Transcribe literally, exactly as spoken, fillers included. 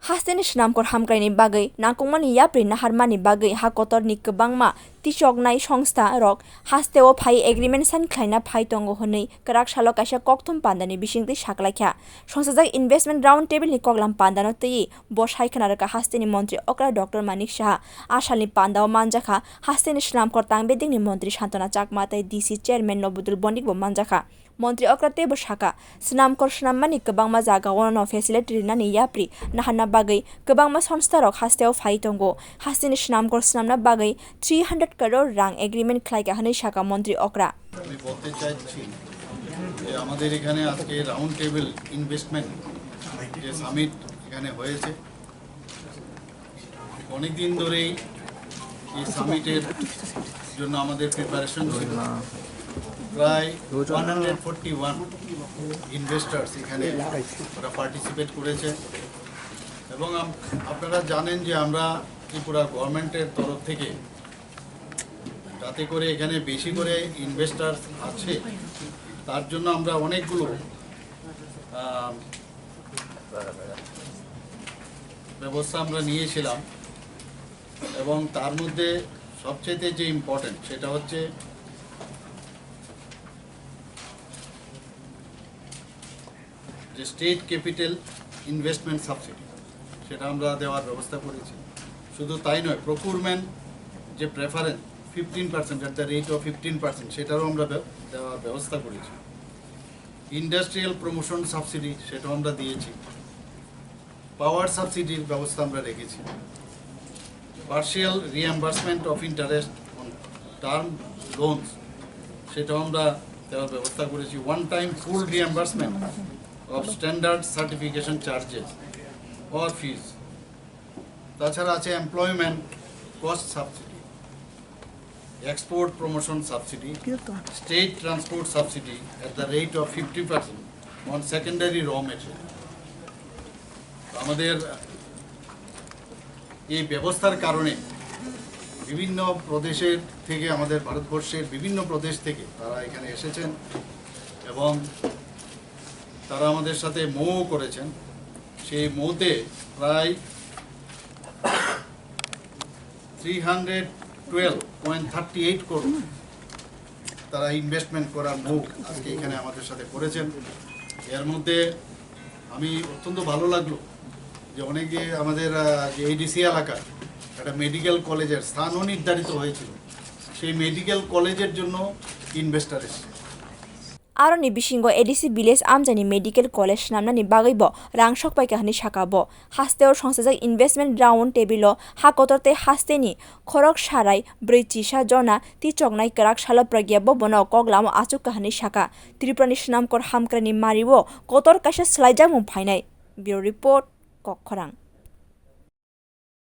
Hasteni swnamkhor hamkraini bagwi nangkukmani yapri naharmani bagwi ha kotorni kwbangma tichoknai songsta rok hasteo phai agreement sign khlaina phai tongo hwnwi kwrak salo kaisa kokthum pandani bisingtwi saklaikha. Songchajak investment round table ni koklam pandano twiwi bo sai khna rwkha hasteni montri okra Doctor Manik Saha. A salni pandao manjakha hasteni swnamkhor tangbedingni montri Santona Chakma tei D C chairman Nobudul Bonik bo manjakha. Montri okra teibo saka, swnamkhor swnammani kwbangma jagao no facility rinani yapri naharna bagwi kwbangma songsta rok hasteo phai tongo. Hasteni swnamkhor swnamna bagwi three hundred crore rang agreement khlaikha hwnwi saka montri okra. আমি বলতে চাইছি যে আমাদের এখানে আজকে round table investment যে সামিট এখানে হয়েছে, অনেক দিন ধরেই এই সামিটের জন্য আমাদের প্রিপারেশন ছিল। প্রায় one hundred forty one investors এখানে ওরা পার্টিসিপেট করেছে এবং আম-, আপনারা জানেন যে আমরা ত্রিপুরা গভর্নমেন্টের তরফ থেকে যাতে করে এখানে বেশি করে ইনভেস্টার্স আছে, তার জন্য আমরা অনেকগুলো, আহ, ব্যবস্থা আমরা নিয়েছিলাম এবং তার মধ্যে সবচেয়ে যে ইম্পর্টেন্ট সেটা হচ্ছে যে স্টেট ক্যাপিটাল ইনভেস্টমেন্ট সাবসিডি, সেটা আমরা দেওয়ার ব্যবস্থা করেছি। শুধু তাই নয়, প্রকিউরমেন্ট যে preference fifteen percent, at the rate of fifteen percent, সেটারও আমরা ব্য-, দেওয়ার ব্যবস্থা করেছি। ইন্ডাস্ট্রিয়াল প্রমোশন সাবসিডি, সেটাও আমরা দিয়েছি। পাওয়ার সাবসিডির ব্যবস্থা আমরা রেখেছি। পার্শিয়াল রিএমবার্সমেন্ট of interest on term loans, সেটাও আমরা দেওয়ার ব্যবস্থা করেছি। One time full reimbursement of standard certification charges or fees। তাছাড়া আছে employment cost subsidy, export promotion subsidy, state transport subsidy at the rate of fifty percent on secondary raw material। আমাদের এই ব্যবস্থার কারণে বিভিন্ন প্রদেশের থেকে, আমাদের ভারতবর্ষের বিভিন্ন প্রদেশ থেকে তারা এখানে এসেছেন এবং তারা আমাদের সাথে মো করেছেন। সেই মোতে প্রায় three hundred twelve point thirty eight crore তারা ইনভেস্টমেন্ট করার মুভ আজকে এখানে আমাদের সাথে করেছেন। এর মধ্যে আমি অত্যন্ত ভালো লাগলো যে অনেকে আমাদের, আহ, যে এডিসি এলাকা একটা মেডিকেল কলেজের স্থানও নির্ধারিত হয়েছিল, সেই মেডিকেল কলেজের জন্য ইনভেস্টার এসেছে। Aroni bisingo A D C village amchaini medical college swnamnani bagwibo rang sokpaikha hwnwi saka bo. Hasteo songchajak investment round table-o ha kotor tei hasteni khorok sarai brwi chisa jona tichoknai kwrak salo Pragya bo bono kok lamo achukha hwnwi saka. Tripurani swnamkhor hamkraini mario kotor kaisa swlaijakmung phainai. Bureau Report, Kokkhorang.